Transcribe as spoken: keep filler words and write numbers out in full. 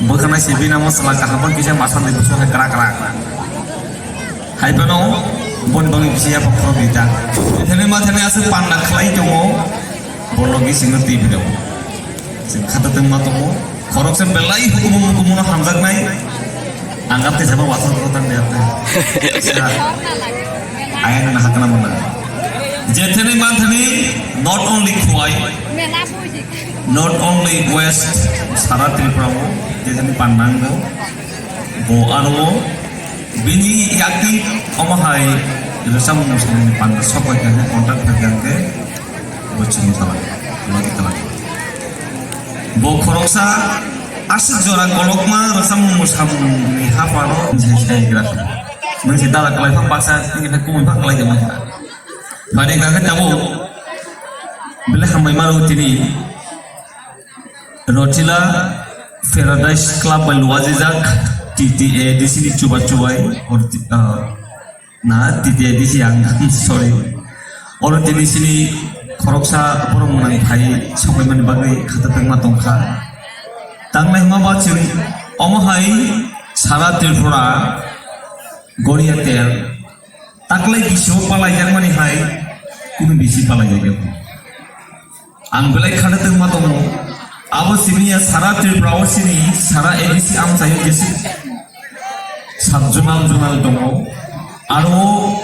Bwkhana se bini amo chwla kaham kisa masa ni bwswk hai kra kra. Hai phano boni bagwi kisa yapha khorok di ta. Thene ma thene aswk panda khlai tongo. Borok logi singno twi phirao. Sing khata tongma tongo. Khoroksa belai hukumu mukumu no hamjaknai. Ang gap tei jaba wathor ko tang de ate. Ayang na hakna mana. Jethene manthani not only Khowai, not only West, sara Tripura o, jethene pandango, bo aro bini yakni omo hai rwchapmung samung panda sokoi khe contact khe khe bo chini tala, logi tala. Bo khoroksa aswk jora kolokma rwchapmung samungni hapharo je je gra. Nang si dala kalai phang baksa, nang si kumui phang kalai jama. Bani kha khe tabuk belai hambai maro tini Rotila Paradise Club bai luajijak T T A D C ni chuba chubai or, ah, na T T A D C ang sorry. Oro tini sini khoroksa borok mwnang phai sokoi mani bagwi khata tangma tongkha. Tangnai hwnba chwng omo hai sara Tripura Goria tel taklai bisio palaijakmani hai kunu bisi palaijak. Ang belai khada tongma tongo. Abo sini ya sara Tripura o sini sara A D C ang sayo jesi sub zonal zonal tongo. Aro